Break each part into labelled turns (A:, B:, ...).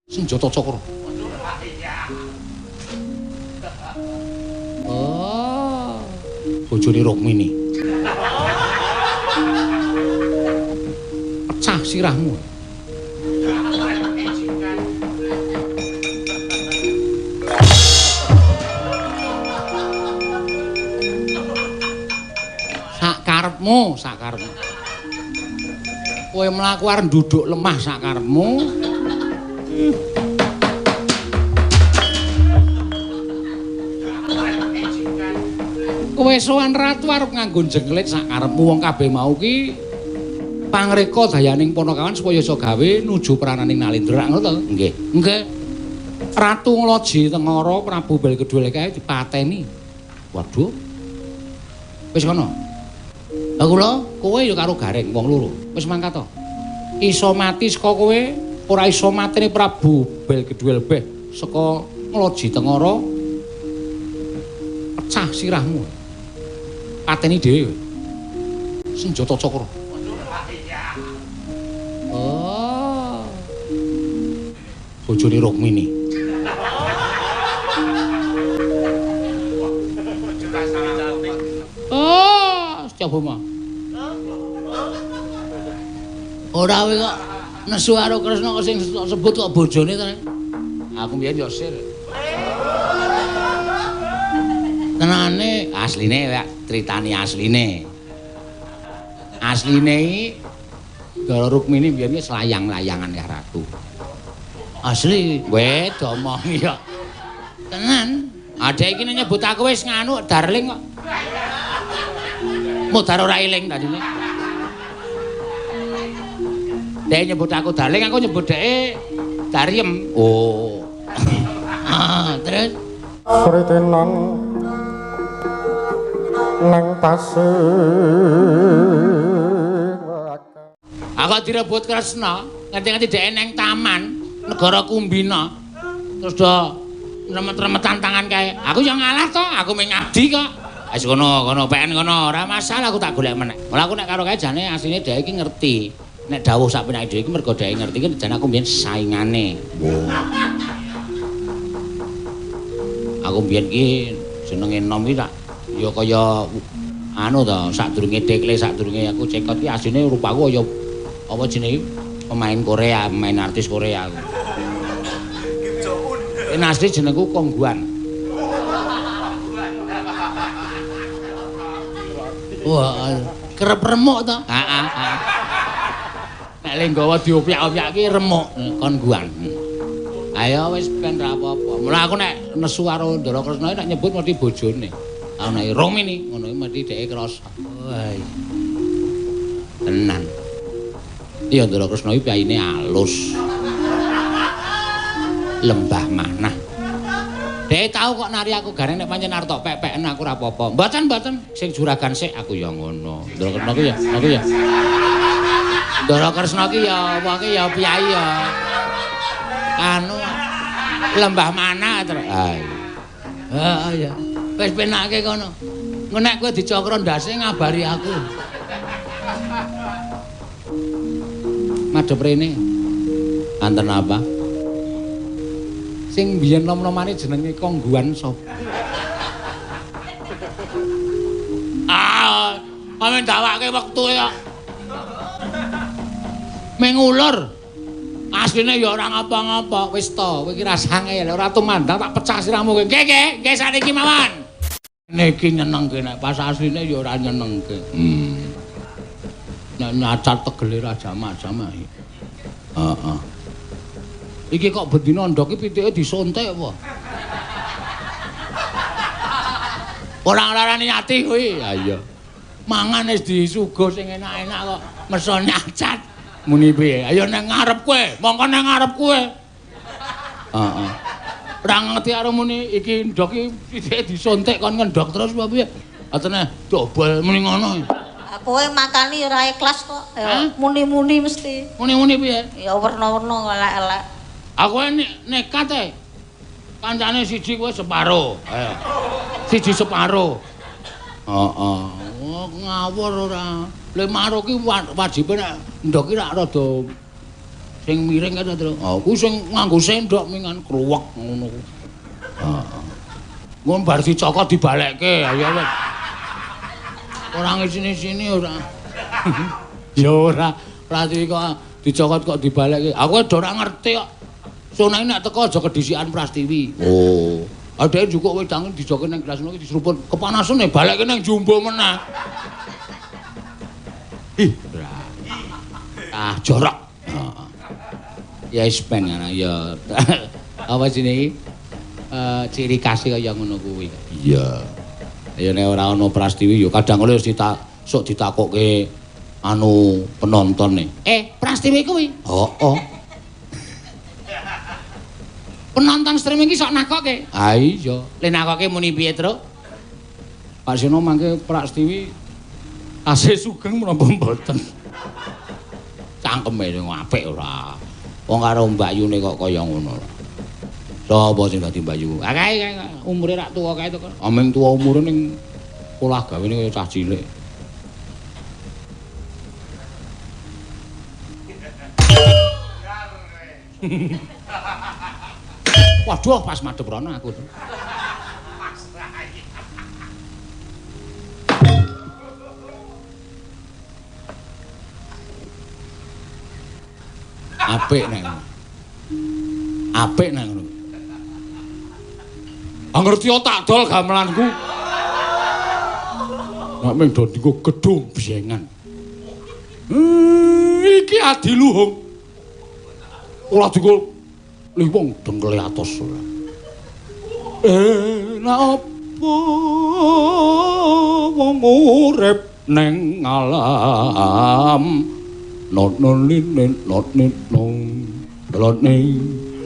A: Senjata cakra. Oh. Bojone Rukmini. Pecah sirahmu. Sakarepmu, sakarepmu. Kowe mlaku arep nduduk lemah sakarepmu. Kowe sowan ratu arep nganggo jenglit sakarepmu wong kabeh mau ki pangreka dayaning Panakawan supaya iso gawe nuju prananing Nalendra ngono to? Nggih. Nggih. Ratu Ngloji Tengara Prabu Belgedul kae dipateni. Waduh. Wis kono. Lah kula kowe ya karo Gareng wong loro. Wis mangkat to. Iso mati saka kowe, ora iso mateni Prabu Belgedul beh saka Ngloji Tengara. Pecah sirahmu. Pateni dhewe. Senjata cakra. Oh. Bojone Rukmini. Oh, coba mah. Ora kowe kok nesu karo Kresna kok sing sebut kok bojone ta. Aku mbiyen yo sir. Tenane asline critane asline. Asline iki Ndara Rukmini mbiyen iki selayang-layangan ya ratu. Asli, weh domongi kok. Tenan. Adek iki nyebut aku wis nganu darling kok. Mudar ora eling tadine. Dek nyebut aku darling, aku nyebut dheke Dariem. Oh. Ah, terus
B: Sritenan nang pasir.
A: Aku direbut Kresna, nganti-nganti dheke nang taman negara Kumbina. Terus do remet-remetan tangan kae. Aku yo ngalah to, aku mung ngabdi kok. Wis kono, kono peken kono, ora masalah aku tak golek meneh. Malah aku nek karo kae jane asline dheke iki ngerti. Nek dawuh sak penake dhewe iki mergo dheke ngerti iki jane aku mbiyen saingane. Aku mbiyen iki jenenge nom iki tak ya kaya anu to, sadurunge dekle, sadurunge aku cekot iki asline rupaku kaya apa jenenge pemain Korea, pemain artis Korea aku. Ini asli jenengku Kongguan. Wah, kerep remuk to. Heeh, heeh. Nek le nggawa diopyak-opyak ki remuk Kongguan. Ayo wis ben ra apa-apa. Mula aku nek nesu karo Ndara Kresna nek nyebut mesti bojone. Aku nek Rukmini ngono iki mesti dheke krasa. Wah. Tenan. Iya Ndara Kresna iki piyayine alus. Lembah manah. Dheke tau kok nari aku gareng nek pancen arep tok pek-peken aku ora apa-apa. Mboten mboten sing juragan sik aku ya ngono. Ndara Kresna ki ya, aku ya. Ndara Kresna ki ya apa ki ya piyayi ya. Anu lembah manah terus. Ha iya. Heeh ya. Wis penake kono. Engko nek kowe dicokro ndase ngabari aku. Madhep rene. Anten apa? Sing biyen nom-nomane jenenge Kongguan sapa? Ah, amen dawake wektu ya. Mengulur. Asline ya ora ngapa-ngapa, wis to, kowe iki rasane ora tumandang tak pecah sirahmu kowe. Nggih, nggih, nggih saniki mawon. Niki nyenengke nek pas asline ya ora nyenengke. Nek nyacat tegele raja macam iki. Heeh. Iki kok bendina ndok iki pitike disontek apa? Ora nglarani ati kuwi. Ha iya. Mangan wis disuguh sing enak-enak kok meso nyacat. Muni piye? Ayo nang ngarep kowe, mongko nang ngarep kowe. Heeh. Ora ngerti karo muni iki ndok iki pitike disontek kon ngendhok terus apa piye? Atene dobel muni ngono.
C: Kowe makani ora ikhlas kok. Ya muni-muni mesti.
A: Muni-muni piye?
C: Ya werna-werna elek-elek.
A: Aku nekat e. Kancane siji kowe separo. Ayo. Siji separo. Heeh. Oh, ngawur ora. Le maro ki wajibe nek ndok ki rak rada Sing miring kan to. Ha kuwi sing nganggo sendok mingan kruwek ngono ku. Heeh. Ngono bar dicokot dibalekke. Ayo wis. Ora ngisini-sini ora. Ya ora, Prastiwi kok dicokot kok dibalekke. Aku ora ngerti kok. Sunai nek teko aja kedhisikan Prastiwi. Oh. Adeke njukuk wedange dijoke nang gelas ngono iki diseruput. Kepanasan e balekke nang jumbo meneh. Ih, ora. Ah, jorok. Heeh. Ya wis ben ngono ya. Apa jenenge iki? Ciri khas kaya ngono kuwi. Iya. Ya nek ora ana Prastiwi ya kadang kala wis sok ditakokke anu penonton e. Prastiwi kuwi? Heeh. Penonton streaming iki sok nakokke. Ha iya. Le nakokke muni piye, Truk? Pak Seno mangke Prastiwi tasih sugeng menapa mboten? Cangkeme apik ora. Wong karo mbakyune kok kaya ngono. Sapa sing dadi mbakyu? Ah kae umure rak tuwa kae to. Aming tuwa umure ning olah gawene kaya cah cilik. Waduh, pas madhep rono aku. Apik nek ngono. Apik nek ngono. Ah ngerti tak dol gamelanku. Nek ming do dienggo gedung biyengan. Iki adiluhung. Ora dienggo liwung dengkele atos ora. Napa wong urip neng alam not non lin not nit nong not ning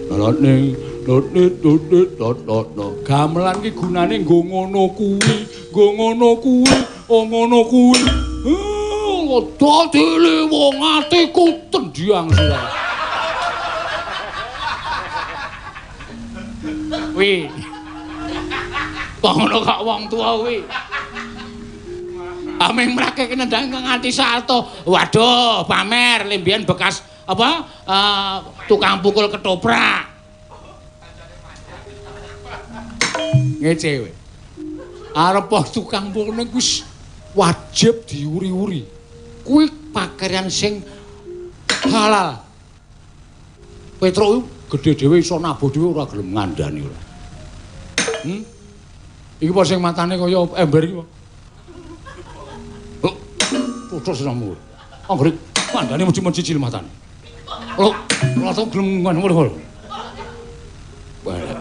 A: not ning not nit not nit not not no. Gamelan ki gunane nggo ngono kuwi, nggo ngono kuwi, oh ngono kuwi. Dadi liwung atiku tendhang sira. Wi. Kok ngono kok wong tuwa kuwi. Aming mrake nendang nganti salto. Waduh, pamer limbian bekas apa? Tukang pukul ketoprak. Ngece kowe. Arep tukang pukul niku wis wajib diuri-uri. Kuwi pakaian sing halal. Petruk gedhe dhewe iso nabuh dhewe ora gelem ngandani ora. Iki apa sing matane kaya ember iki? Oh, tutuk siramu. Anggere ngandani mesti mencicil matane. Oh, ora tau gelem ngono. Balek.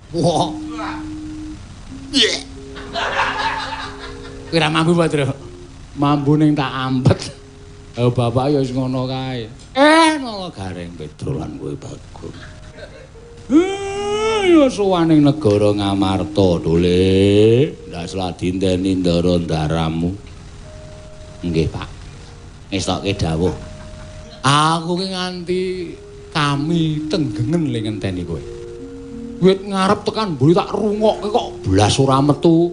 A: Wah. Kira mambu Pak Tru. Mambu ning tak ampet. Bapak ya wis ngono kae. Nala Gareng Petro lan kowe Bagong. Ya sowan ning negara Ngamarta dole. Ndas ladinteni ndara ndaramu. Nggih, Pak. Ngestokke dawuh. Aku ki nganti kami tenggengen le ngenteni kowe. Wit ngarep tekan mburi tak rungokke kok blas ora metu.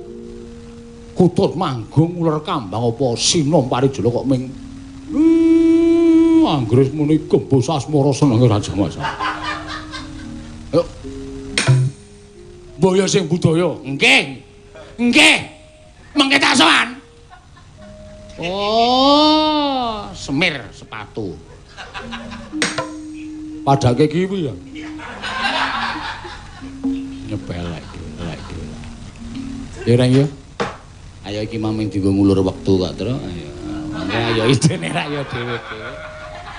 A: Kutut manggung uler kambang apa sinom parijala kok ming anggere muni gembos asmara senenge Raja Masa. Ayo. Mbaya sing budaya. Nggih. Nggih. Mengke tak sowan. Oh, semir sepatu. Padake kiwi ya. Nyepelek lek. Ya Reng ya. Ayo iki maming dienggo ngulur wektu kok, Tru. Ayo. Ayo idene ra ya dhewe-dhewe.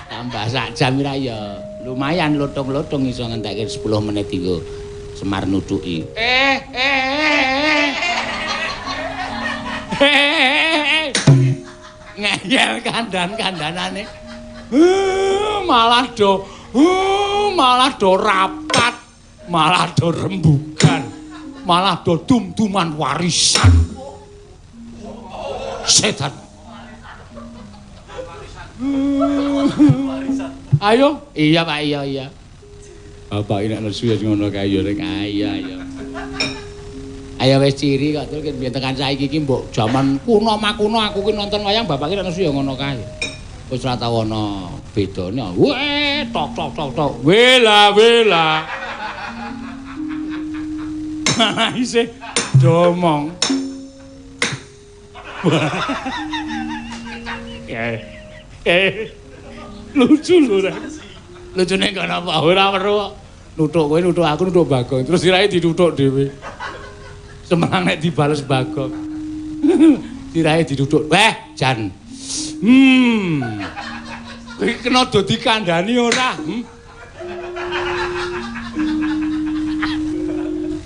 A: Tambah sak jam ra ya lumayan lutung-lutung iso ngentekke 10 menit dienggo Semar nutuki. Ngeyel kandan-kandanane. Malah do malah do rapat, malah do rembugan, malah do dum-duman warisan. Setan. Ayo, iya Pak, iya iya. Bapak ini nek nesu ya ngono kae ya rek. Ayo ayo. Ayo wis ciri kok terus biyen tekan saiki iki mbok jaman kuno makuno aku ki nonton wayang bapak ki nek nesu ya ngono kae. Wis ora tau ana bedane. Weh tok tok tok tok. Wela wela. Malah isih domong. Lucu lho rek. Lucune kok napa ora weruh. Nuthuk kowe nuthuk aku nuthuk Bagong. Terus sirahe dituthuk dhewe. Semerang nek dibales Bagong. Sirahe dituthuk. Weh, jan. Kowe kena do dikandhani ora?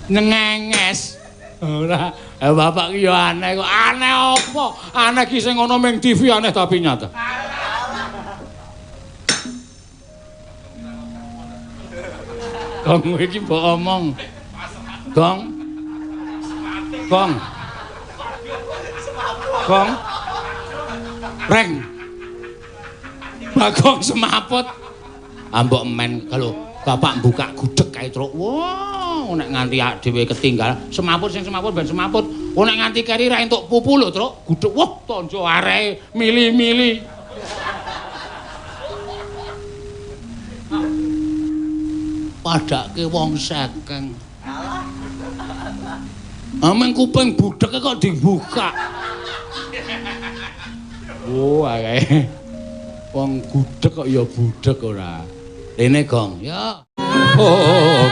A: Nyengenges. Ora. Bapak ki ya aneh kok. Aneh apa? Aneh ki sing ana ning TV aneh tapi nyata. Gong kowe iki mbok omong. Gong. Gong. Gong. Reng. Bagong semaput. Ambok men kalau bapak buka gudeg kae truk. Wah, nek nganti dhewe ketinggalan semaput sing semaput ben semaput. Oh nek nganti keri ra entuk pupu lho, Truk. Gudeg wah tonjo areke mili-mili. Padake wong sekeng. Ameng kuping budheke kok dibuka. Oh, ae. Wong gudeg kok ya budheg ora. Rene Gong, ya. Oh.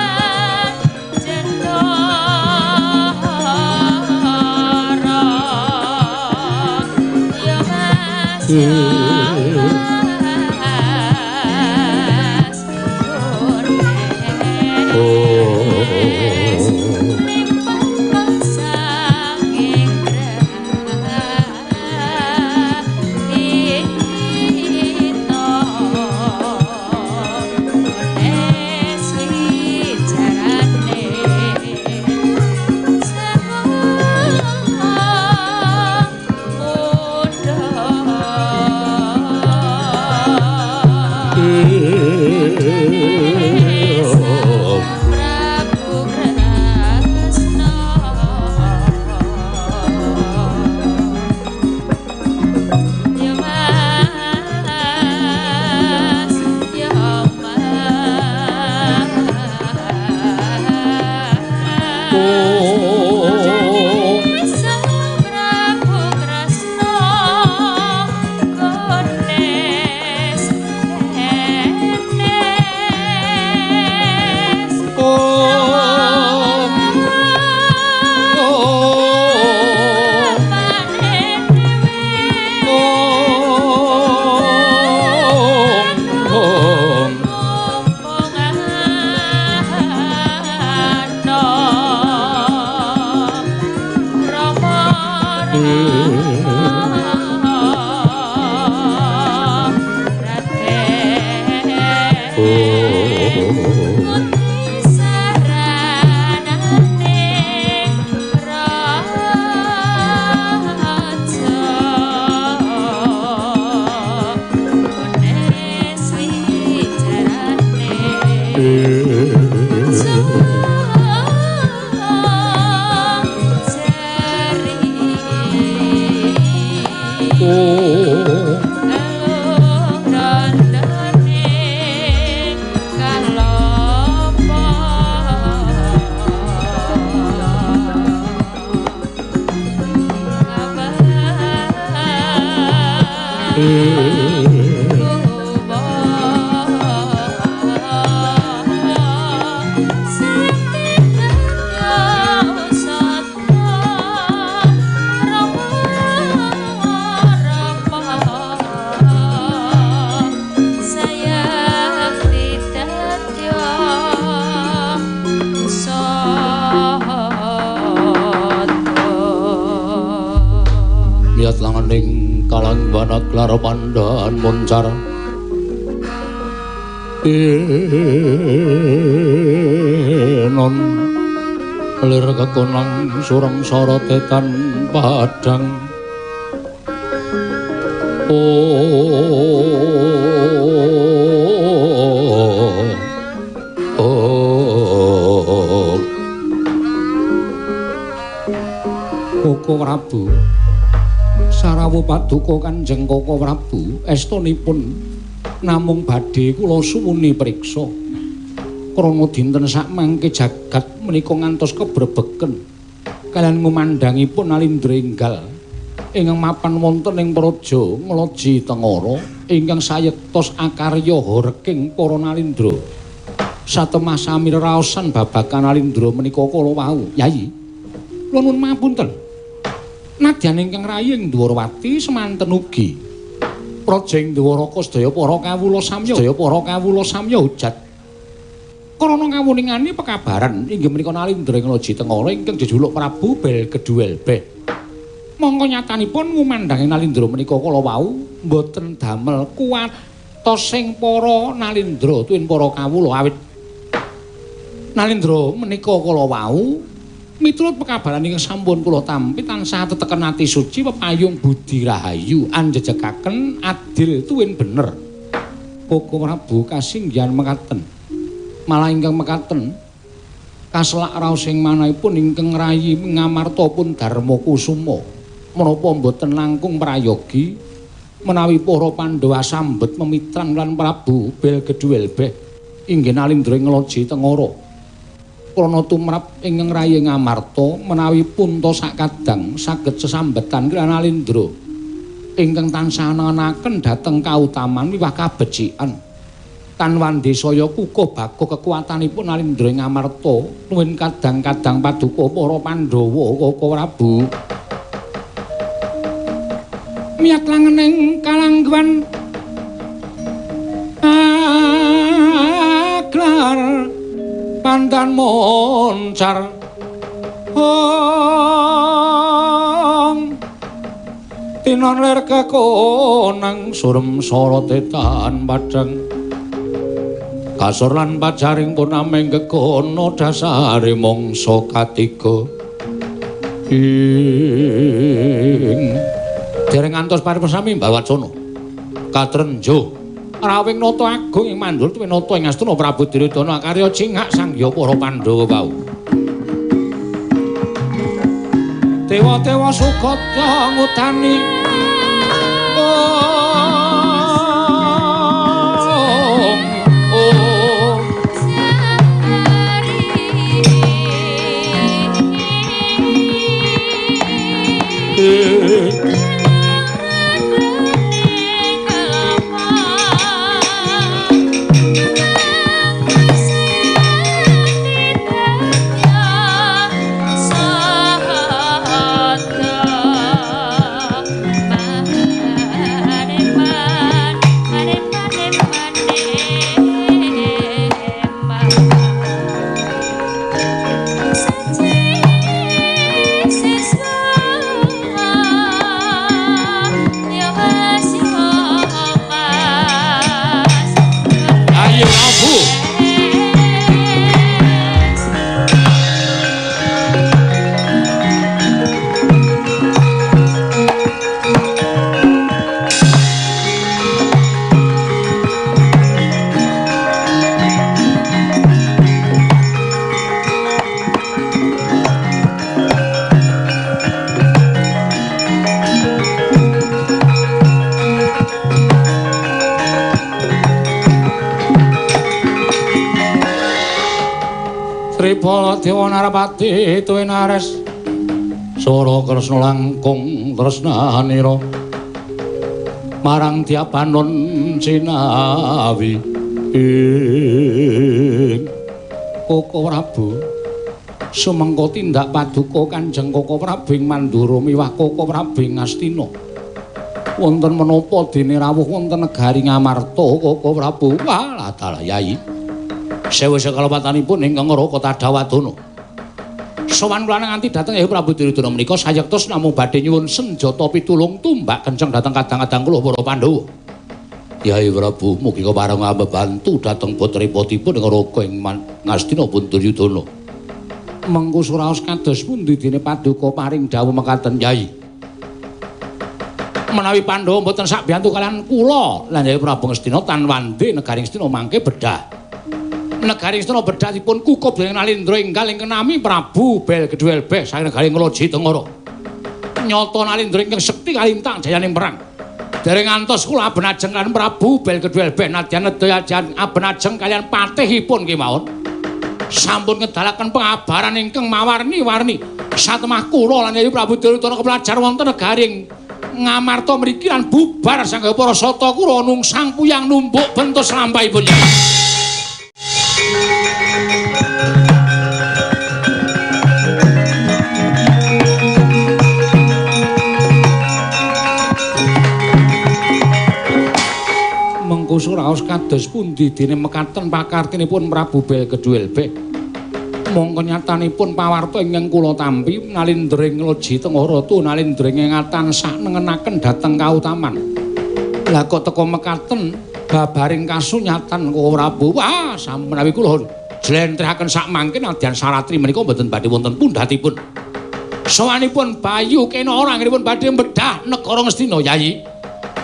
A: Pandan moncar enon lir kekonang sureng sorote tan padang. Oh, oh. Prabu. Sarawuh paduka Kanjeng Koko Prabu, estunipun namung badhe kula suwuni priksa. Krana dinten sakmangke jagat menika ngantos kebrebeken kaliyan ngumandhangipun Nalindra enggal ingkang mapan wonten ing Praja Nglaji Tengara ingkang sayektos akarya horeking para Nalindra. Satemah sami reraosan babagan Nalindra menika kala wau. Yayi, kula nuwun pangapunten. Nadyan ingkang rayi ing Dwarawati semanten ugi praja ing Dwaraka sedaya para kawula samya, sedaya para kawula samya hujat. Krana kawuningane pekabaran inggih menika Nalindra ing Nglaji Tengara ingkang jejuluk Prabu Belgeduwelbeh. Mongko nyatanipun ngumandhange Nalindra menika kala wau mboten damel kuwatos sing para Nalindra tuwin para kawula awit Nalindra menika kala wau miturut pekabaran ingkang sampun kula tampi tansah teteken ati suci pepayung budi rahayu anjejekaken adil tuwin bener. Koko Prabu kasinggihan mekaten. Malah ingkang mekaten kaselak raos ing manahipun ingkang rayi Ngamarta pun Darma Kusuma. Menapa mboten langkung prayogi menawi para Pandhawa sambet memitran lan Prabu Belgeduwelbeh inggih Nalindra ing Nglaji Tengara. Prana tumrap ingkang rayi Ngamarta menawi punta sakadang saged sesambetan kaliyan Nalindra ingkang tansah angenaken dhateng kautaman miwah kabecikan. Tan wandesaya kukuh baguh kekuatanipun Nalindra ing Ngamarta nuwun kadang-kadang paduka para Pandhawa Koko Prabu. Miyat langening kalangguan aglar pandan moncar ong tinon lir kekonang surem sorote tan padhang kasor lan pajaring punaming kekono dasare mangsa katiga ing dereng ngantos paripun sami Mbawacana katrenjo rawing nata agung ing mandul tuwin nata ing Astina Prabu Duryudana akarya cingak sangya para Pandhawa wau. Dewa-dewa sugata ngudani om om Tripala Dewa Narapati tuwin Ares Sora Kresna langkung tresnanira marang Diapanon Cinawi ing Koko Prabu sumengko tindak paduka Kanjeng Koko Prabu ing Mandura miwah Koko Prabu ing Ngastina wonten menapa dene rawuh wonten negari Ngamarta Koko Prabu. Walah dalah Yai sewu sekalapatanipun ingkang Raka Tadawadana. Sowan kula nganti dhateng Hyang Prabu Duryudana menika sayektos namung badhe nyuwun senjata pitulung tumbak kenceng dhateng kadang-kadang kula para Pandhawa. Yai Prabu mugi kepareng ambebantu dhateng putripotipun ing Raka ing Ngastina pun Duryudana. Mengko suraos kados pundi dene paduka paring dawuh mekaten Yai. Menawi Pandhawa mboten sakbiyantu kaliyan kula lan Hyang Prabu Ngastina tan wande negari Ngastina mangke bedah. Negari Ngastina bedah dipun kukup dening Nalindra enggal ingkang nami Prabu Belgeduwelbeh saking negari Nglaji Tengara. Nyata Nalindra ingkang sekti kalintang jayaning perang. Dereng ngantos kula abenajeng kaliyan Prabu Belgedwelbeh nadyan nedya abenajeng kaliyan patihipun kemawon. Sampun ngedalaken pengabaran ingkang mawarni-warni. Satemah kula lan Yayi Prabu Duryudana kepelajar wonten negaring Ngamarta mriki lan bubar sanggaya para sata kura nungsang puyang numbuk bentus lampahipun. Mengko suraos kados pundi dene mekaten pakartinipun Prabu Belgedwelbeh. Mongko nyatanipun pawarta ingkang kula tampi Nalindra ing Loji Tengah Ratu Nalindra ing tansah nengenaken dhateng kautaman. Lah kok teka mekaten babaring kasunyatan kok Prabu. Wah, samenawi kula jlentrehaken sak mangke nadyan saratri menika mboten badhe wonten pundhatipun. Sowanipun Bayu Kena ora anggenipun badhe mbedhah negara Ngastina Yayi.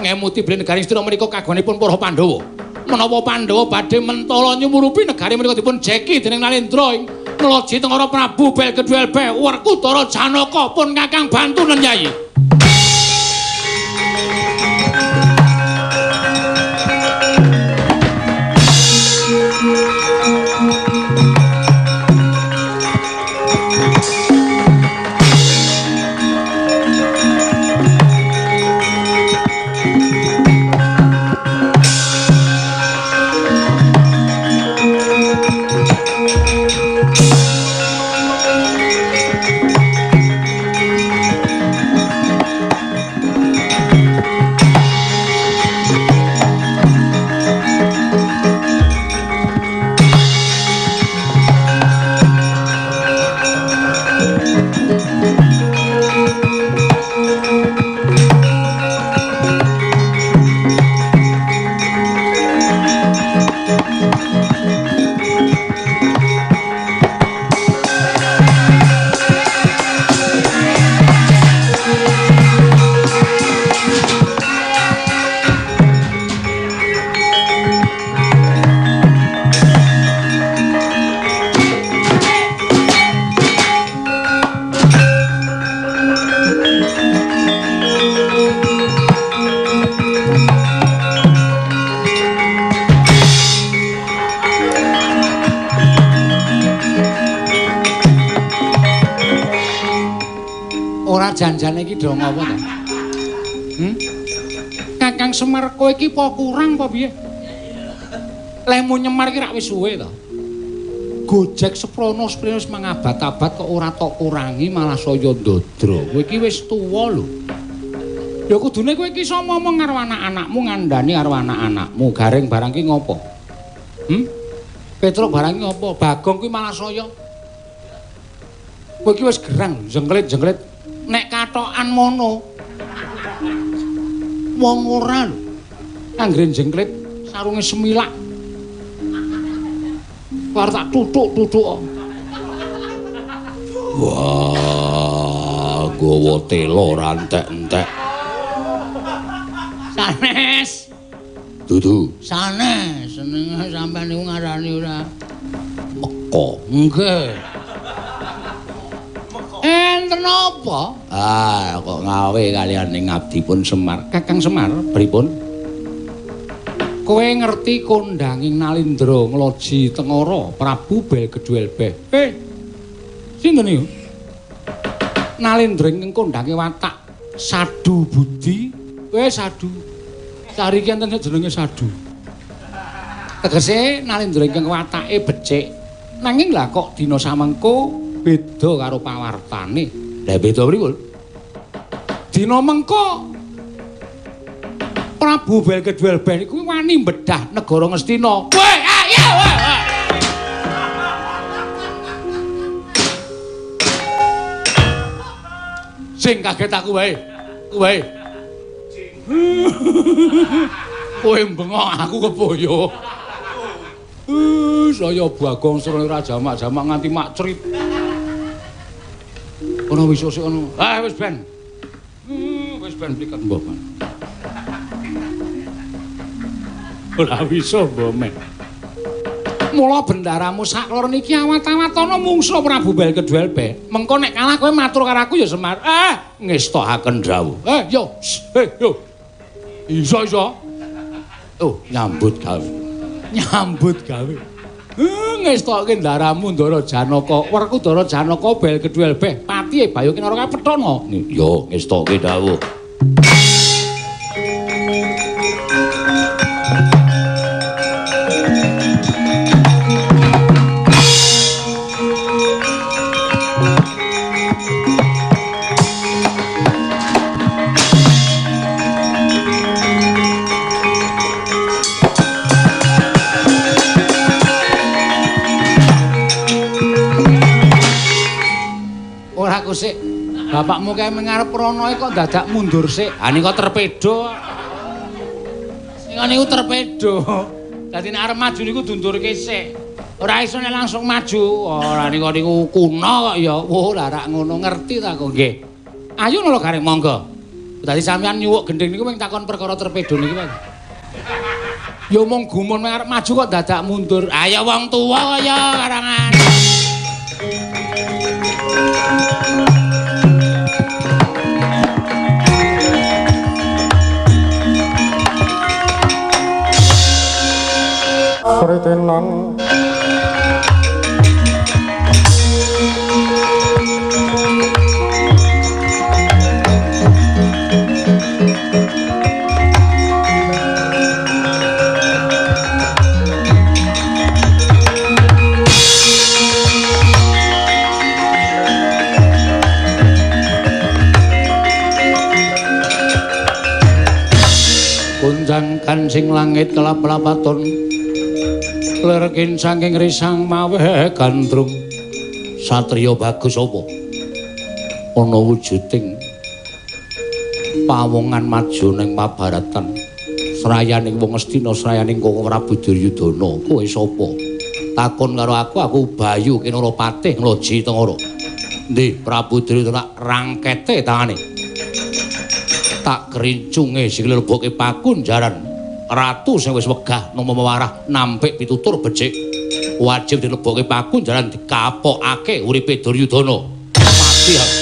A: Ngemuti bilih negari Ngastina menika kagunganipun para Pandhawa. Menapa Pandhawa badhe mentala nyumurupi negari menika dipun jeki dening Nalindra ing Loji Tengara Prabu Belgedwelbeh Werkudara Janaka pun kakang bantunen Yayi. Janjane iki do ngopo to? Kakang Semar kowe iki apa kurang apa piye? Lehmu nyemar iki rak wis suwe to. Gojek seprono seprene wis mangabad-abad kok ora tok kurangi malah saya ndodro. Kowe iki wis tuwa lho. Ya kudune kowe iki iso ngomong karo anak-anakmu, ngandani karo anak-anakmu. Gareng barang ki ngopo? Petruk barang ki ngopo? Bagong kuwi malah saya. Kowe iki wis gerang, jengklit-jengklit. Nek katokan mono wong ora lho anggere jengklit sarunge semilak arep tak tutuk-tutuk. Wah, gawa tela ora entek-entek. Sanes. Dudu. Sanes senenge sampean niku ngarani ora meko. Nggih. Enten apa? Ah, kok ngawe kaliyan ing abdipun Semar. Kakang Semar, pripun? Kowe ngerti kondanging Nalindra Ngloji Tengara Prabu Belgedwelbeh. Sinten niku? Nalindra ingkang kondange watak Sadu Budi. Kowe Sadu. Sariki enten jenenge Sadu. Tegese Nalindra ingkang watake becik. Nanging lah kok dina samengko beda karo pawartane. Lah beda pripun? Dina mengko Prabu Belgedwelbeh niku wani mbedah negara Ngastina. Weh, ayo weh. Sing kaget aku wae. Aku wae. Kowe bengok aku kepoyo. Saya Bagong Srana ora jamak-jamak nganti makcrit. Ono wis sik ono. Ah wis ben. Wis ben pliket mbok. Ora wis mbok men. Mula bendaramu sakloro niki awat-awat ana mungsuh Prabu Bel Kedhuelbe. Mengko nek kalah kowe matur karo aku ya Semar. Ngestohaken dawuh. Yo, yo. Iso iso. Oh, nyambut gawe. Nyambut gawe. Ngestokke ndaramu Ndara Janaka. Werkudara Janaka Bel Kedhuelbe. Patihe Bayu Kinara kapethono. Yo, ngestokke dawuh. Sik. Bapakmu kae mengarep rono kok dadak mundur sik. Ha nika terpedo. Nika niku terpedo. Dadi nek arep maju niku dundurke sik. Ora iso nek langsung maju. Ora nika niku kuno kok ya. Wah, lah rak ngono ngerti ta kok nggih. Ayo nolo gareng monggo. Dadi sampean nyuwuk gendhing niku mung takon perkara terpedo niku. Ya mung gumun arep maju kok dadak mundur. Ayo wong tuwa kaya karangan.
B: Sritenan
A: Kunjang kancing langit kelap-lapaton lerkin saking risang mawe gandrung satriya bagus apa ana wujuding pawongan maju ning mabaratan srayaning wong Astina srayaning Koko Prabu Duryudana. Kowe sapa? Takon karo aku, aku Bayu Kinara Patih Ngloji Tengara. Ndi Prabu Duryudana rangkete tangane tak krincunge sikile leboke pakunjaran ratu sing wis wegah nampa mewarah nampik pitutur becik wajib dilebokke pakunjaran dikapokake uripe Duryudana. Mati aku.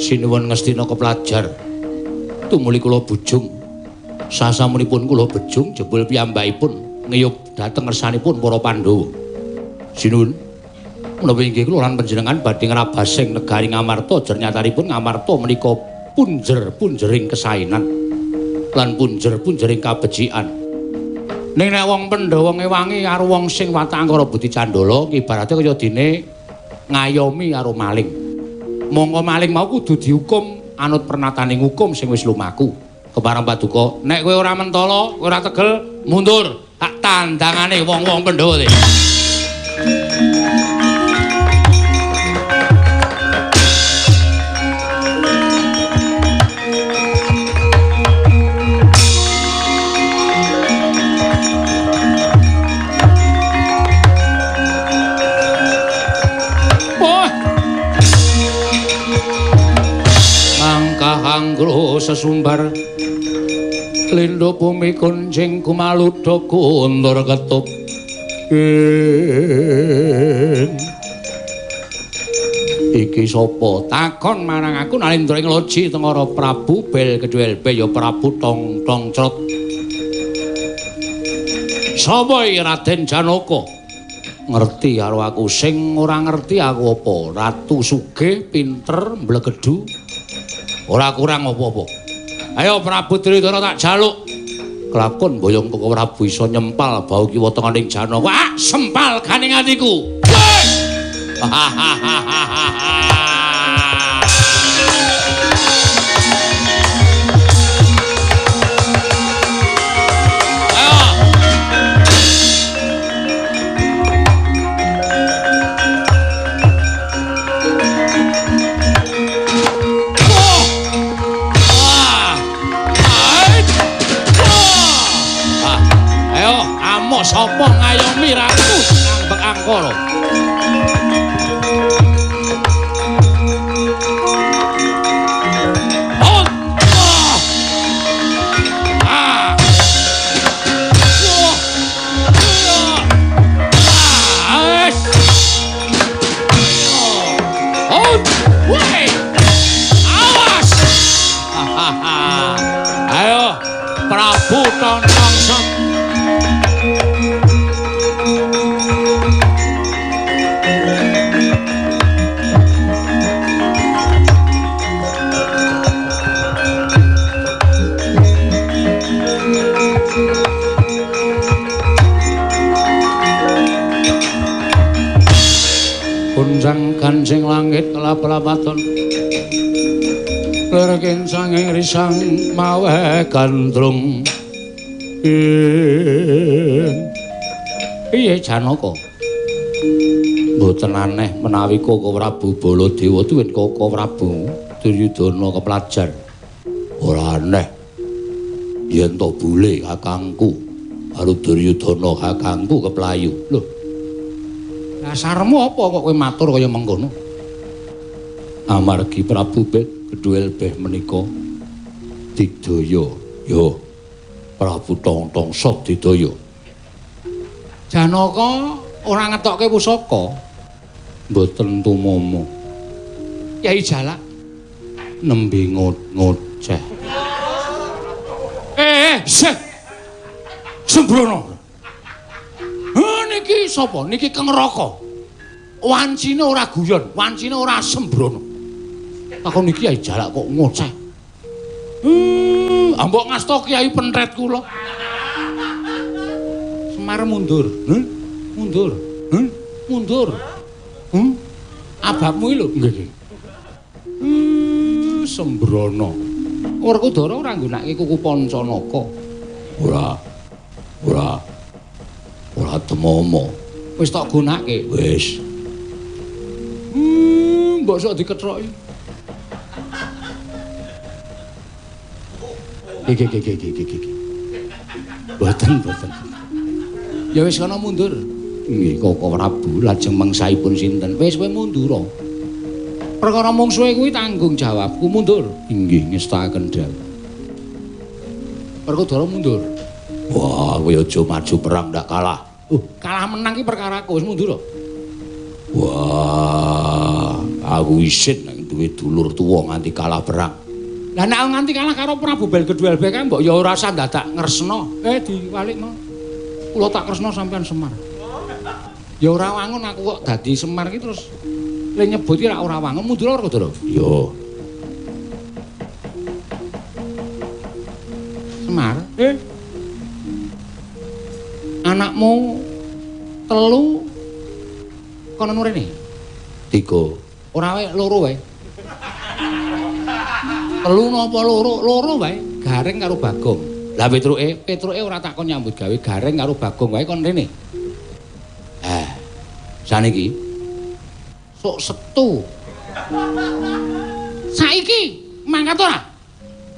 A: Sinuwun Ngastina keplajar tumuli kula bujung sasampunipun kula bejung jebul piyambakipun ngiyup dhateng ngersanipun para Pandhawa. Sinuwun menawi inggih kula lan panjenengan badhe ngrabasing negari Ngamarta jernyatanipun Ngamarta menika punjer-punjering kesainan lan punjer-punjering kabecikan. Ning nek wong Pandhawa ngewangi karo wong sing watak angkara budi candala ibarate kaya dene ngayomi karo maling. Mongko maling mau kudu dihukum anut pernataning hukum sing wis lumaku. Kepareng paduka, nek kowe ora mentala, kowe ora tegel, mundur. Tak tandangane wong-wong Pandhawa. Anggro sesumbar lindo bumi kuncing kumaludha kundur ketup iki sapa takon marang aku Nalindra ing Loji Tengara Prabu Bel Kedhuelbe ya Prabu Tong Tong Crot. Sapa iki Raden Janaka? Ngerti karo aku sing ora ngerti aku apa? Ratu sugih pinter mblegedhu ora kurang apa-apa. Ayo Prabu Duryudana tak jaluk. Kelakon boyong Koko Prabu iso nyempal bau kiwa tengening Janaka. Wah, sempal ganing atiku. Sankara. Ayo Prabu Tontong Sep. Gunjang ganjing langit kelap-lapaton lerkin sanging risang mawe gandrung. Piye Janaka? Mboten aneh menawi Koko Prabu Baladewa tuwin Koko Prabu Duryudana keplajar. Ora aneh yen to bule kakangku karo Duryudana kakangku keplayu. Lho, dasarmu apa kok kowe matur kaya mengkono? Amargi Prabu Bedhuel Beh menika digdaya. Yo Prabu Tontong Sop didaya. Janaka ora ngetokke pusaka. Mboten tumama. Kyai Jalak nembe ngoceh. Seh. Sembrono. Niki sapa? Niki Keng Raka. Wancine ora guyon, wancine ora sembrono. Takon iki Kyai Jalak kok ngoceh. Ambok ngasta Kyai pentret kula. Semar mundur. Mundur. Mundur. Ababmu iki lho. Nggih. Sembrono. Werkudara ora nggunakake kuku Pancanaka. Ora. Ora. Ora temomo. Wis tak gunake. Wis. Mbok sok diketroki. Iki. Mboten, mboten. Ya wis kana mundur. Nggih, Koko Prabu lajeng mangsaipun sinten? Wis kowe mundura. Perkara mungsuhe kuwi tanggung jawabku mundur. Inggih, ngestakaken dawuh. Werkudara mundur. Wah, kowe aja maju perang ndak kalah. Kalah menang ki perkaraku, wis mundur. Wah, aku isin nek duwe dulur tuwa nganti kalah perang. Lah nek nganti kalah karo Prabu Belgedhuel kae mbok ya ora usah dadak ngresna. Diwalikno. Kula tak kresna sampean Semar. Ya ora wangun aku kok dadi Semar ki terus le nyebut ki ora wangun mundur Werkudara. Iya. Semar, Anakmu telu kono rene. 3. Ora wae loro wae. Telu napa loro? Loro wae, Gareng karo Bagong. Lah Petruke, Petruke ora takon nyambut gawe, Gareng karo Bagong wae kon rene. Saniki sok setu. Saiki mangkat ora?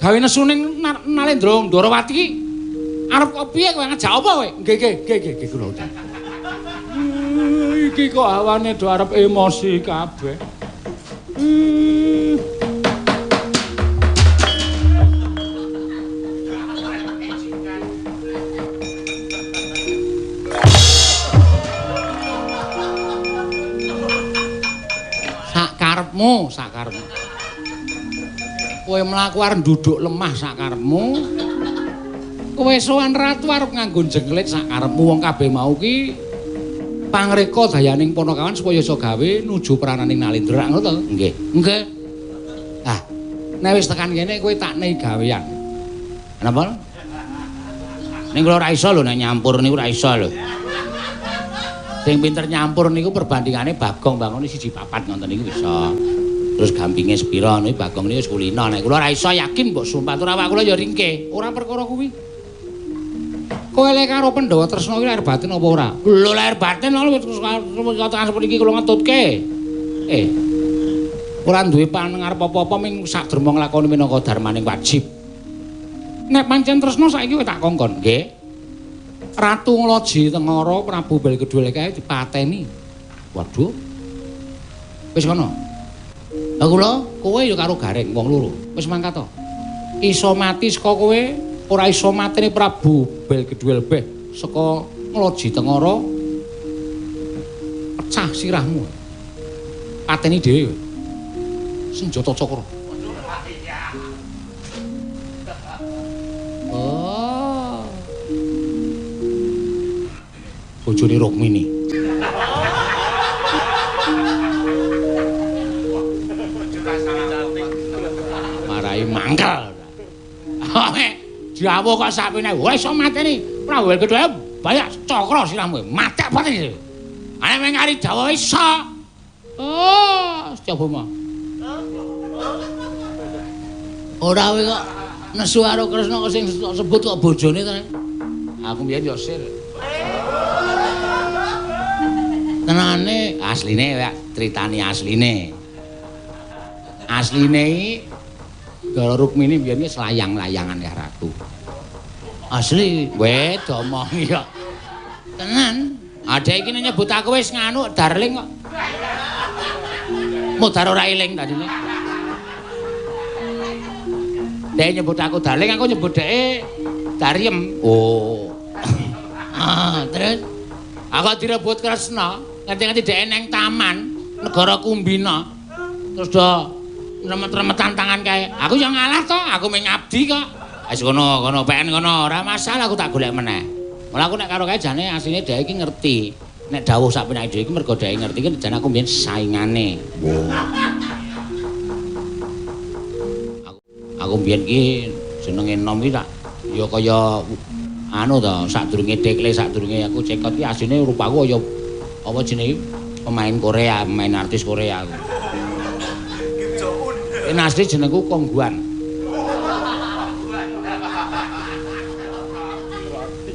A: Gawe nesu ning Nalendra Ndorowati iki arep kok piye kowe ngejak apa kowe? Nggih nggih nggih kula. Iki kok awane do arep emosi kabeh. Sakarepmu, sakarepmu. Kowe mlaku arep nduduk lemah sakarepmu. Kowe sowan ratu arep nganggo jenglit sakarepmu wong kabeh mau ki pangreka dayaning Panakawan supaya iso gawe nuju prananing Nalendra ngono to? Nggih. Nggih. Ah, nek wis tekan kene kowe tak nei gawean. Napa? Ning kula ora iso lho nek nyampur niku ora iso lho. Sing pinter nyampur niku perbandingane Bagong bangone 1-4 ngoten niku bisa. Terus gampinge sepira niku Bagong niku wis kulino. Nek kula ora iso yakin mbok sumpah tur awak kula ya ringke. Ora perkara kuwi. Kowe lek karo Pandhawa Tresna kuwi lahir batin apa ora? Lho lahir batin lho terus tekan seperti iki kula ngetutke. Ora duwe pangarep apa-apa ming sak derma nglakoni minangka darmaning wajib. Nek pancen tresna saiki kowe tak kongkon, nggih. Ratu Ngloji Tengara Prabu Belgedul kae dipateni. Waduh. Wis kono. Lah kula kowe ya karo Gareng wong loro. Wis mangkat to. Iso mati saka kowe, ora iso mateni Prabu Belgedul beh saka Ngloji Tengara. Pecah sirahmu. Pateni dhewe. Senjata cakra. Oh. Bojone Rukmini. Marai mangkel. Jawa kok sapine wis iso mateni Prabu Belgedul banyak cakra sirahmu. Matek pateni. Ana meng ari Jawa iso. Oh, Setyabama. Ora kowe kok nesu karo Kresna kok sing sebut kok bojone to. Aku mbiyen yo sir. Tenane asline critane asline. Asline iki Ndara Rukmini mbiyen iki selayang-layangan ya ratu. Asli, kowe domongi kok. Tenan. Adek iki nyebut aku wis nganu darling kok. Mudar ora eling tadine. Dek nyebut aku darling, aku nyebut dheke Dariem. Oh. Ah, terus aku direbut Kresna, nganti-nganti dheke neng taman negara Kumbina. Terus do remet-remetan tangan kae. Aku yo ngalah to, aku mung ngabdi kok. Wis kono, kono peken kono, ora masalah aku tak golek meneh. Mula aku nek karo kae jane asline dheke iki ngerti. Nek dawuh sak penake dhewe iki mergo dheke ngerti iki jane aku mbiyen saingane. Oh. Aku mbiyen iki jenenge enom iki tak ya kaya anu to, sadurunge dekle, sadurunge aku cekot iki asline rupaku kaya apa jenenge pemain Korea, pemain artis Korea aku. Ini asli jenengku Kongguan.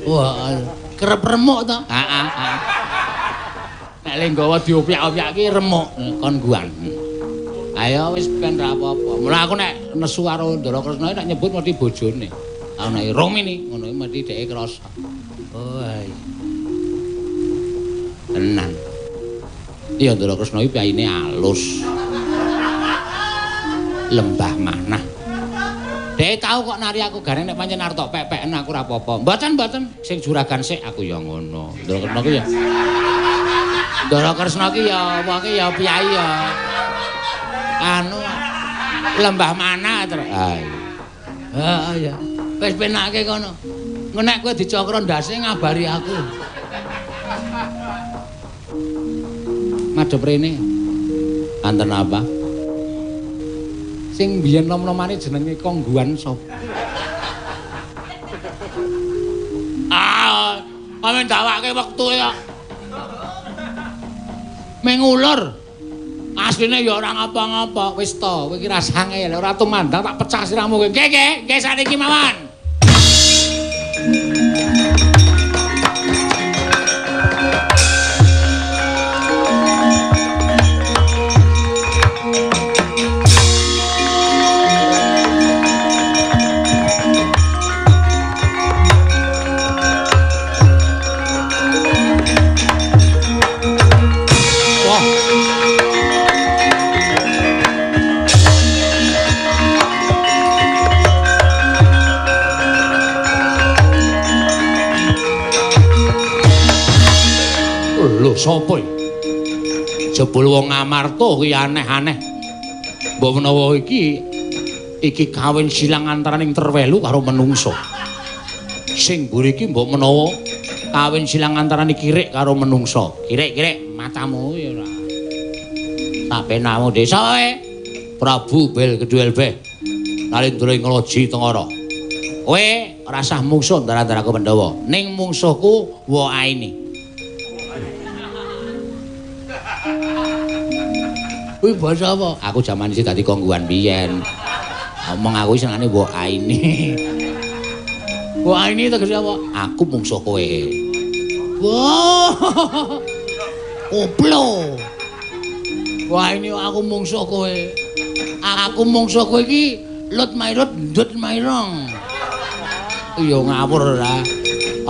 A: Wah, kerep remuk to? Heeh, heeh. Nek le nggawa diopyak-opyak ki remuk Kongguan. Ayo wis ben ra apa-apa. Mula aku nek nesu karo Ndara Kresna nek nyebut mesti bojone. Aku nek Rukmini ngono iki mesti dheke krasa. Oh iya. Tenan. Iya Ndara Kresna iki piyayine alus. Lembah manah. Dheke tau kok nari aku gareng nek pancen arep tok pek-peken aku ora apa-apa. Mboten mboten sing juragan sik aku ya ngono. Ndara Kresna ki ya. Ndara Kresna ki ya wong ki ya piyayi ya. Anu lembah mana terus. Ha iya. Wis penake kono. Engko nek kowe dicokro ndase ngabari aku. Madhep rene. Anten apa? Sing biyen nom-nomane jenenge Kongguan sapa? Ah, amen dawake wektu ya. Mengulur. Asline ya ora ngapa-ngapa, wis to, kowe iki rasane ora tumandang tak pecah sirahmu kowe. Nggih, nggih, nggih saniki mawon. Lho sapa iki? Jebul wong Amarta kuwi aneh-aneh. Mbok menawa iki iki kawin silang antaraning terwelu karo menungsa. Sing mburi iki mbok menawa kawin silang antarane kirik karo menungsa. Kirik-kirik matamu ya ora. Tak penamu desa wae. Prabu Belgedul Beh. Nalindra ing Loji Tengara. Kowe ora sah mungsuh antara-antaraku Pandhawa. Ning mungsuhku wa aini. Kuwi basa apa? Aku jaman isih dadi kongguan biyen. Omong aku senengane wa aini. Wa aini tegese apa? Aku mungsuh kowe. Wah. Koplo. Wah ini aku mungsuh kowe. Aku mungsuh kowe iki lut mairut ndut mairong. Iya ngawur ora.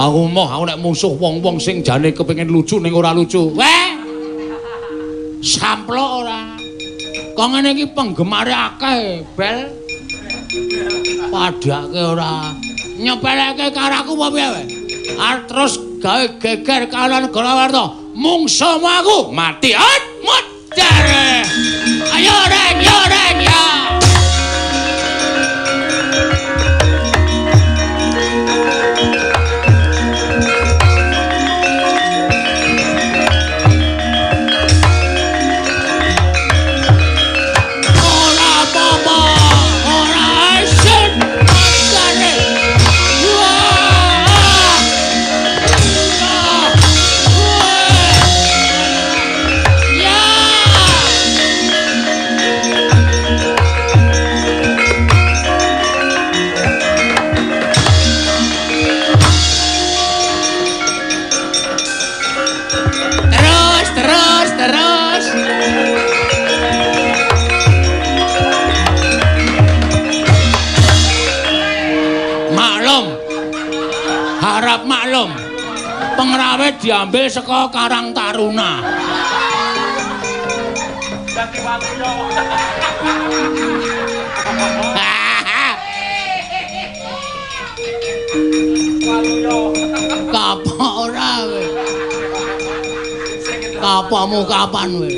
A: Aku moh aku nek musuh wong-wong sing jane kepengin lucu ning ora lucu. Weh. Samplok ora. Kok ngene iki penggemare akeh, Bel. Padhake ora. Nyepeleke karo aku apa piye kowe? Arep terus gawe geger kahanan negara Warta. Mungsuhmu aku mati. At modar. Ayo reng, yo reng ya. Ora apa-apa, ora isin. Modare. Wah. Ya. Terus, terus, terus. Maklum. Harap maklum. Pengrawit diambil saka Karang Taruna. Kapok ora kowe. Kapokmu kapan kowe?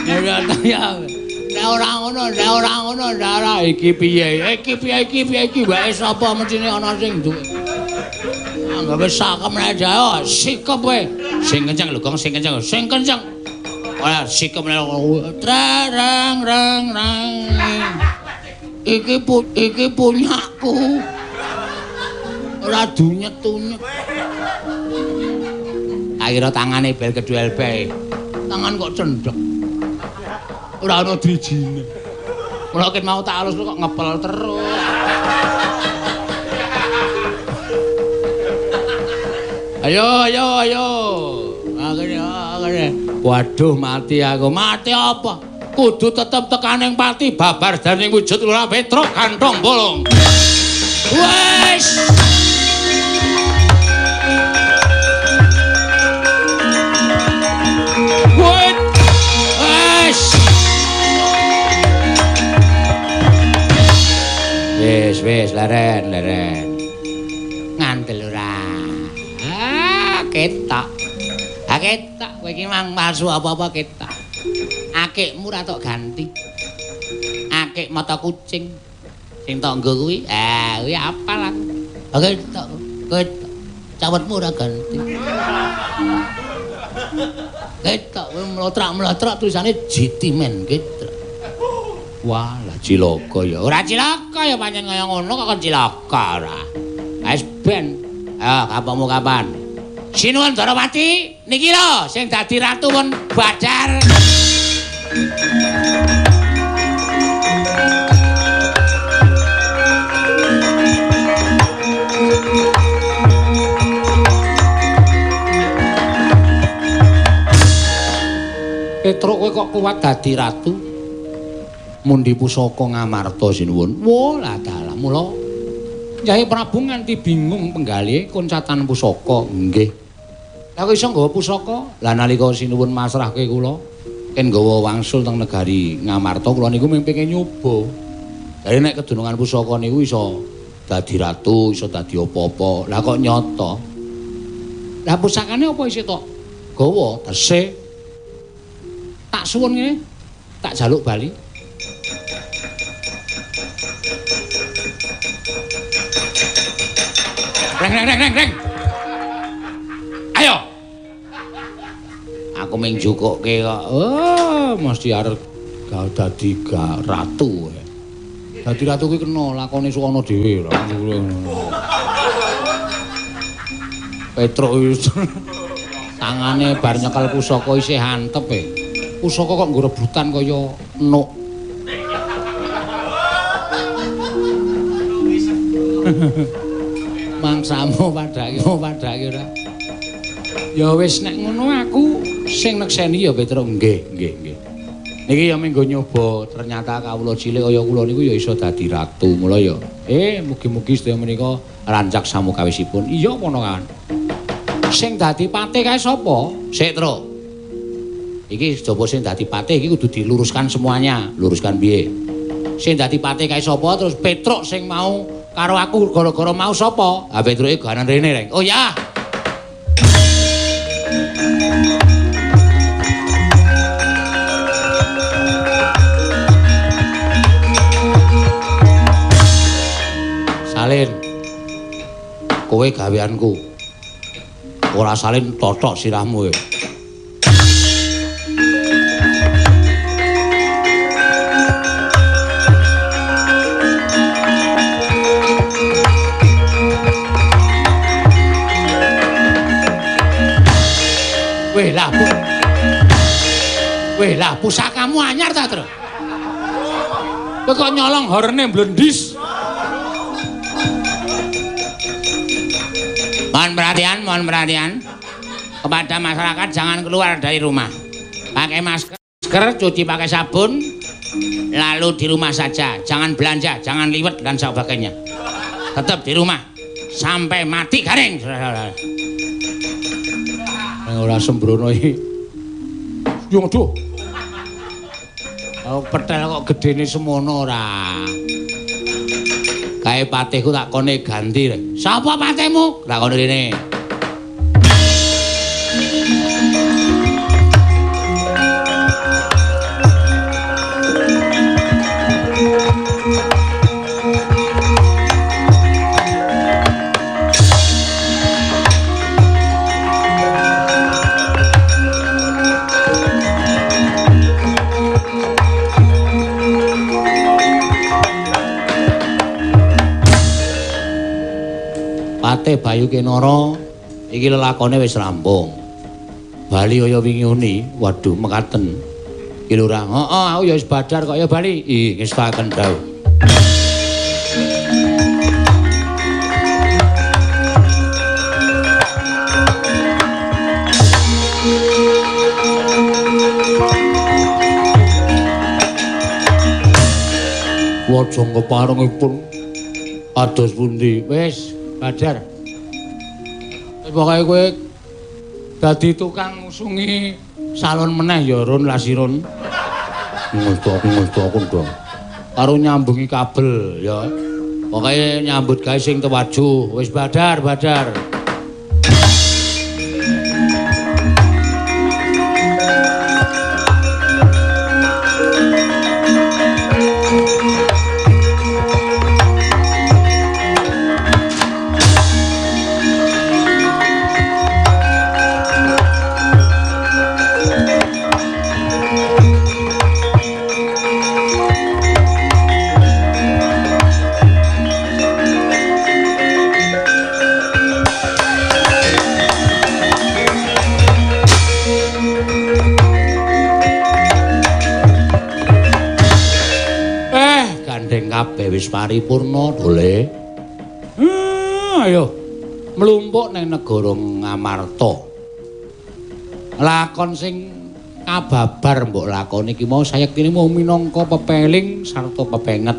A: Ya ta ya. Nek ora ngono, nek ora ngono, nek ora iki piye? Iki piye iki piye iki wae sapa mestine ana sing duwe. Anggape sakem nek jae, sikep kowe. Sing kenceng lho, Gong, sing kenceng, sing kenceng. Ora sikep nek rang rang rang. Iki iki punyaku. Ora dunyet-tunyet. Akhirnya tangane bel kedua bae. Tangan kok cendhek. Ora ana drijine. Mula ket mau tak alus kok ngepel terus. Ayo ayo ayo. Akhirnya akhirnya. Waduh mati aku. Mati apa? Kudu tetep tekaning pati babar daning wujud Lurah Petruk kantong bolong. Wes. Wes. Wes wes leren leren. Ngandel ora. Ah ketok. Ah ketok kowe iki mang palsu apa-apa ketok. Akikmu ora tok ganti. Akik mata kucing. Sing tok nggo kuwi, ah kuwi apal aku. Ah ketok, ketok. Cawetmu ora ganti. Ketok kowe mlotrak-mlotrak tulisane GT Men ketok. Wah, lah cilaka ya. Ora cilaka ya pancen kaya ngono kok kon cilaka ora. Wis ben. Ayo kapokmu kapan? Sinuwun Darawati niki lho sing dadi ratu pun badar. Petruk kowe kok kuat dadi ratu? Mundi pusaka Ngamarta sinuwun. Wah, lah dalah mula Kyai Prabu nganti bingung penggalihe koncatan pusaka. Nggih. Lah kok iso nggawa pusaka? Lah nalika sinuwun masrahke kula ken nggawa wangsul teng negari Ngamarta kula niku mung pengin nyoba. Jare nek kedunungan pusaka niku iso dadi ratu, iso dadi apa-apa. Lah kok nyata? Lah pusakane apa isih tok gawa tesih. Tak suwun ngene, tak jaluk bali. Reng reng reng reng reng. Ayo. Aku mung jukukke kok. Oh, mesti arep dadi ratu. Dadi ratu kuwi kena lakone suwana dhewe. Petruk tangane bar nyekel pusaka isih antep e. Pusaka kok nggo rebutan kaya nuk. Mangsamu padhake, padhake ora. Ya wis nek ngono aku sing nekseni ya Petruk. Nggih, nggih, nggih. Niki ya menggo nyoba, ternyata kawula cilik kaya kula niku ya iso dadi ratu. Mula ya mugi-mugi sedaya menika rancak samukawisipun. Iya Ponokawan. Sing dadi patih kae sapa? Sik, Truk. Iki coba sing dadi patih iki kudu diluruskan semuanya. Luruskan piye? Sing dadi patih kae sapa? Terus Petruk sing mau karo aku gara-gara mau sapa? Ha Petruke ganan rene, Reng. Oh ya. Salin. Kowe gaweanku. Ora salin totok sirahmu kowe. Weh lah, weh lah, pusakamu anyar ta, Tru? Kowe kok nyolong horene blendis? Mohon perhatian, mohon perhatian. Kepada masyarakat jangan keluar dari rumah. Pakai masker, cuci pakai sabun, lalu di rumah saja. Jangan belanja, jangan liwet dan sebagainya. Tetap di rumah sampai mati garing. Ora sembrono iki. Yo aduh. Oh, petel kok gedene semono ora. Kae patihku tak kone ganti. Sapa patihmu? Tak kone rene. Patih Bayu Kinara iki lelakone wis rampung. Bali kaya wingi uni, waduh mekaten. Ki lurah, heeh aku ya wis badar kok ya bali. Ih, ngestaken dawuh. Waja keparengipun ados pundi? Wis badar. Wis pokoke kowe dadi tukang ngusungi salon meneh ya Run Lasirun. Ngustu aku dong. Karo nyambungi kabel ya. Pokoke nyambut gawe sing tewajuh. Wis badar, badar. Kabeh wis paripurna dole. Ayo mlumpuk ning negara Ngamarta. Lakon sing kababar mbok lakoni iki mau sayektine mung minangka pepeling sarta pepenget.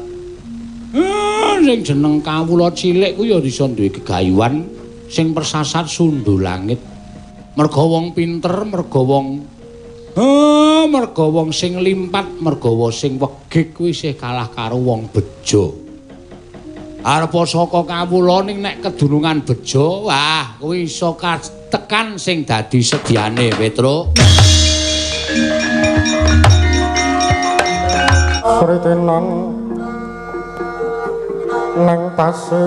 A: Sing jeneng kawula cilik ku ya iso duwe gegayuhan sing persasat sundhu langit. Merga wong pinter, merga wong merga wong sing limpat, merga sing wegik kuwi isih kalah karo wong bejo. Arepa saka kawula ning nek kedunungan bejo, wah kuwi iso katekan sing dadi sediane, Petruk.
B: Sritenan nang pasir.